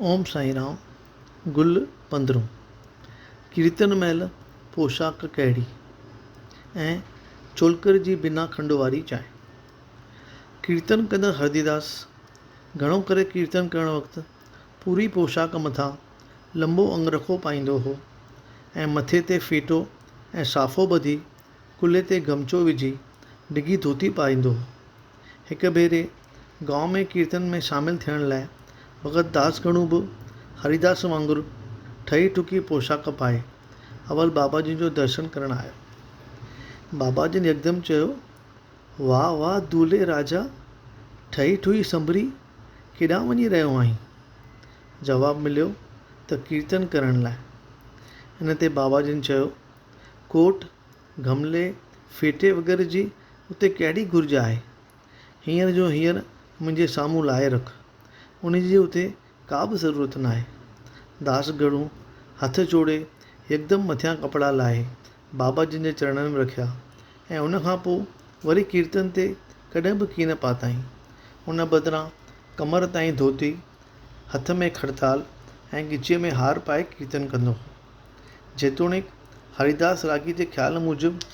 اوم سائين رام، گل پندرهون، ڪيرتن مهل پوشاڪ ڪهڙي؟ ۽ چولڪر جي بنا کنڊ واري چانهه. ڪيرتن ڪندڙ هرديداس گهڻو ڪري ڪيرتن ڪرڻ وقت پوري پوشاڪ مٿان لنبو انگرکو پائيندو هو ۽ مٿي تي ڦيٽو ۽ صافو ٻڌي ڪلهي تي گمچو وجهي ڊگهي ڌوتي پائيندو هو. هڪ ڀيري گانء ۾ ڪيرتن ۾ شامل ٿيڻ لاء ڀڳت داس گڻو به هريداس وانگر ٺهي ٺڪي پوشاڪ پائي اول بابا جن جو درشن ڪرڻ آيو. بابا جن يڪدم چيو، واهه واهه دولهي راجا، ٺهي ٺهي سنڀري ڪيڏانهن وڃي رهيو آهين؟ جواب مليو ته ڪيرتن ڪرڻ لاء. ان تي بابا جن چيو، ڪوٽ، گملي، ڦيٽي وغيره جي اتي ڪهڙي گهرج آهي؟ هينئر جو هينئر منهنجي سامهون لاهي رک. ان جي اتي ڪا به ضرورت ناهي. داس گهڻو هٿ جوڙي يڪدم مٿيان ڪپڙا لاهي بابا جن جي چرڻن ۾ رکيا ۽ ان کان پوء وري ڪيرتن تي ڪڏهن به ڪين پاتائين. ان بدران ڪمر تائين ڌوتي، هٿ ۾ کڙتال ۽ ڳچيء ۾ هار پائي ڪيرتن ڪندو هو. جيتوڻيڪ هريداس راڳي جي خيال موجب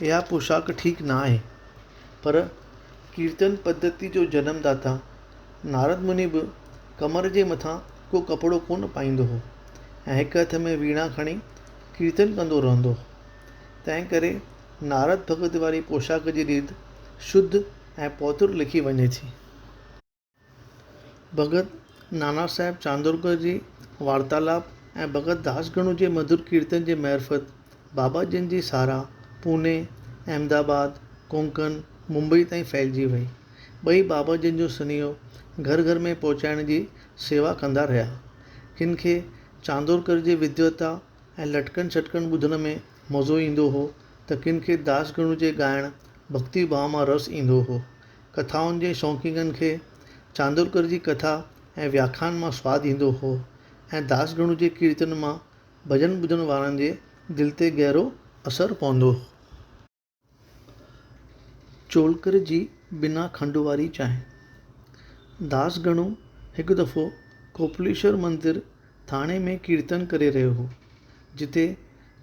اها پوشاڪ ٺيڪ نه آهي، پر ڪيرتن پڌتي جو جنم داتا نارد مني به ڪمر جي مٿان ڪو ڪپڙو ڪونه پائيندو هو ۽ هڪ هٿ ۾ ويڻا کڻي ڪيرتن ڪندو رهندو هو، تنهنڪري نارد ڀڳت واري پوشاڪ جي ريت شڌ ۽ پوتر لکي وڃي ٿي. ڀڳت نانا صاحب چاندورڪر جي وارتالاپ ۽ ڀڳت داس گڻو جي مڌر ڪيرتن جي معرفت بابا جن جي ساراهه پوني، احمد آباد، ڪونڪن، ممبئي تائين ڦهلجي وئي. ٻئي بابا جن جو سنيهو گهر گهر ۾ پهچائڻ جي سيوا ڪندا رهيا. ڪن کي چاندورڪر جي وديوتا ۽ لٽڪن ڇٽڪن ٻڌڻ ۾ مزو ايندو هو ته ڪن کي داس گڻو جي ڳائڻ ڀڳتي ڀاو مان رس ايندو هو. ڪٿائن جي شوقينن کي چاندورڪر جي ڪٿا ۽ وياکيان مان سواد ايندو هو ۽ داس گڻو جي ڪيرتن مان ڀڄن ٻڌڻ وارن جي دل تي گهرو اثر پوندو هو. چولڪر جي بنا کنڊ واري چانهه. داس گڻو هڪ دفعو کوپليشور مندر ٿاڻي ۾ ڪيرتن ڪري رهيو هو، جتي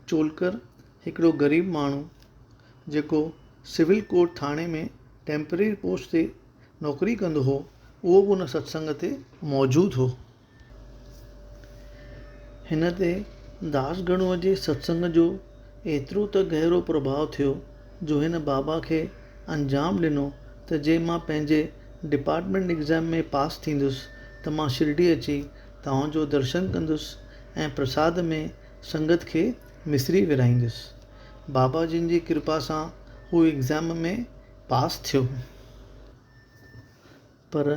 چولڪر هڪڙو غريب ماڻهو جيڪو سول ڪورٽ ٿاڻي ۾ ٽيمپرري پوسٽ تي نوڪري ڪندو هو، اهو به ان ستسنگ تي موجود هو. هن تي داس گڻوء جي ستسنگ جو ايترو ته گهرو پرڀاء ٿيو جو هن بابا کي انجام ڏنو ته جي مان پنهنجي ڊپارٽمينٽ ايگزام ۾ پاس ٿيندس ته مان شرڊي اچي توهان جو درشن ڪندس ۽ پرساد ۾ سنگت کي مصري ورهائيندس. بابا جن جي ڪرپا سان هو ايگزام ۾ پاس ٿيو. پر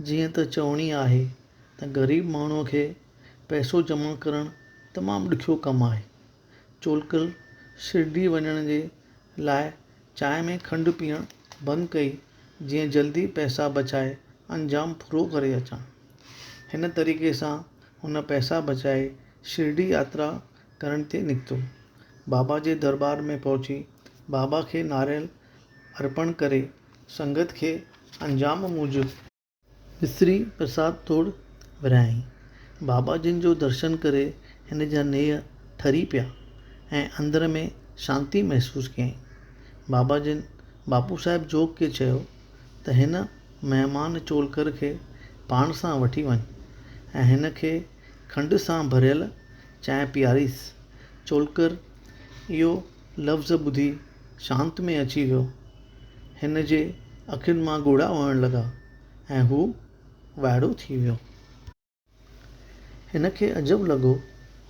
جيئن ته چوڻي آهي ته غريب ماڻهوء کي پئسو جمع ڪرڻ تمام ڏکيو ڪم آهي. چولڪل شرڊي وڃڻ جي لاء چانهه ۾ کنڊ پيئڻ بند ڪئي جيئن جلدي پئسا بچائي انجام پورو ڪري اچان. هن طريقي سان هن پئسا بچائي شرڊي ياترا ڪرڻ تي نڪتو. بابا جي درٻار ۾ پهچي بابا کي ناريل ارپڻ ڪري سنگت کي انجام موجب. مصري پرساد طور ورهايائين. بابا جن جو درشن ڪري هن جا نيهه ٺري پيا ۽ اندر ۾ شانتي محسوس ڪيائين. بابا جن باپو صاحب جوڳ کي چيو ته هن مهمان چولڪر کي پاڻ سان وٺي وڃ ۽ هن کي کنڊ سان ڀريل چانهه پياريس. چولڪر اهو لفظ ٻڌي شانت ۾ اچي ويو. هن جي اکين مان ڳوڙها وهڻ لڳا ۽ هو وائڙو ٿي ويو. هن کي عجب لڳو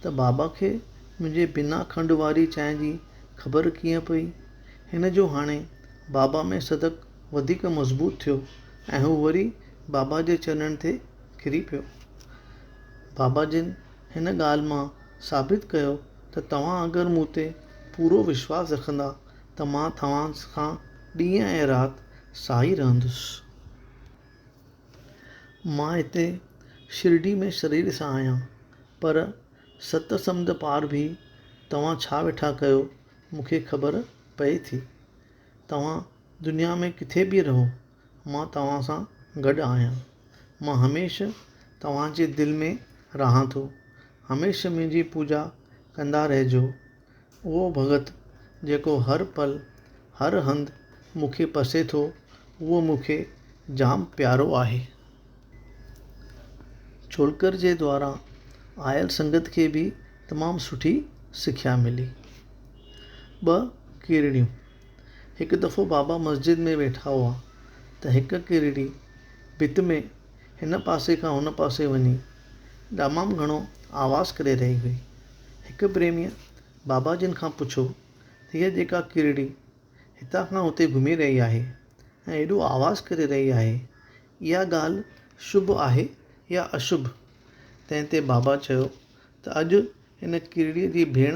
ته بابا کي منهنجي بنا کنڊ واري چانهه جي خبر ڪيئن پئي. هن جو هاڻي بابا ۾ صدق وڌيڪ مضبوط ٿيو ۽ هو وري بابا جي چرڻن تي ڪري پيو. بابا جن هن ڳالهه مان ثابت ڪيو ته توهان اگر مون تي پورو وشواس رکندا ته مان توهان کان ڏينهن ۽ رات ساهي رهندس. مان هتي شرڊي ۾ شرير سان آهيان، پر ست سمنڊ پار به توهان ڇا ويٺا ڪيو مون کي خبر پئي ٿي. توهان دنيا ۾ ڪٿي به رهو، مان توهان سان گڏ آهيان. مان هميشه توهان جي دل ۾ رهان ٿو. هميشه منهنجي پوڄا ڪندا رهجو. اهو ڀڳت جيڪو هر پل هر هنڌ مون کي پسي ٿو، اهو مون کي جام پيارو آهي. چولڪر جي دواران آيل سنگت کي به تمام سٺي سکيا ملي. ٻه ڪرڙيون، هڪ دفعو بابا مسجد ۾ ويٺا هئا ته هڪ ڪرڙي ڀت ۾ هن پاسي کان هن پاسي وڃي تمام گهڻو آواز ڪري رهي هئي. هڪ پريميء بابا جن کان پڇيو ته هيء جيڪا ڪرڙي هتان کان هتي گهمي رهي آهي ۽ ايڏو آواز ڪري رهي آهي، اها ڳالهه شڀ آهي يا اشڀ؟ تنهن تي بابا چيو ته اڄ هن ڪرڙيء جي ڀيڻ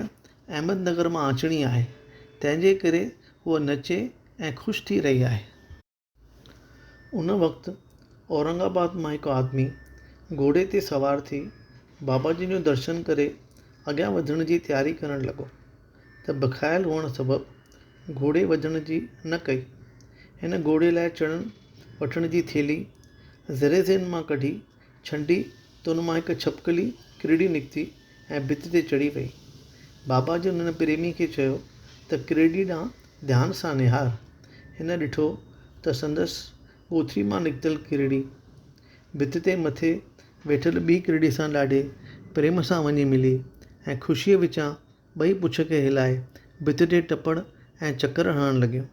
احمد نگر مان اچڻي آهي، تنهن جي ڪري هوء نچي ۽ خوش ٿي رهي آهي. ان وقت اورنگ آباد مان هڪ آدمي گهوڙي تي سوار ٿي بابا جن جو درشن ڪري اڳيان وڌڻ جي تياري ڪرڻ لڳو ته بکايل هئڻ سبب گهوڙي وڌڻ جي نه ڪئي. هن گهوڙي لاء چڻن وٺڻ جي ٿيلهي ذري زين مان ڪڍي ڇنڊي ته ان مان هڪ ڇپڪلي ڪرڙي نڪتي ۽ ڀت تي چڙهي وئي. بابا جن ان پريمي کي چيو ته ڪرڙي ڏانهن ڌيان سان نهار. هن ڏٺو ته سندس ڳوٿري مان نڪتل ڪرڙي ڀت تي مٿي ويٺل ٻي ڪرڙي سان ڏاڍي پريم سان وڃي ملي ۽ خوشيء وچان ٻئي پڇ کي هلائي ڀت تي ٽپڙ ۽ چڪر هڻڻ لڳيون.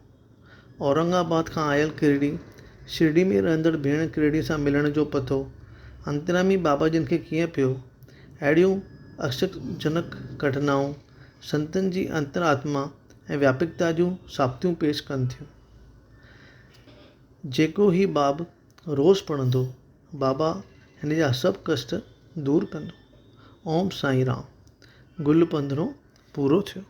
اورنگ آباد کان آيل ڪرڙي شرڊي ۾ رهندڙ ڀيڻ ڪرڙي سان ملڻ جو پتو انتريامي بابا جن کي ڪيئن پيو؟ اهڙيون آشچريه جنڪ گهٽنائون سنتن جي انتر آتما ۽ وياپڪتا جون ثابتيون پيش ڪن ٿيون. جيڪو هي باب روز پڙهندو، بابا هن جا سڀ ڪشٽ دور ڪندو. اوم سائين رام. گل پندرهون پورو ٿيو.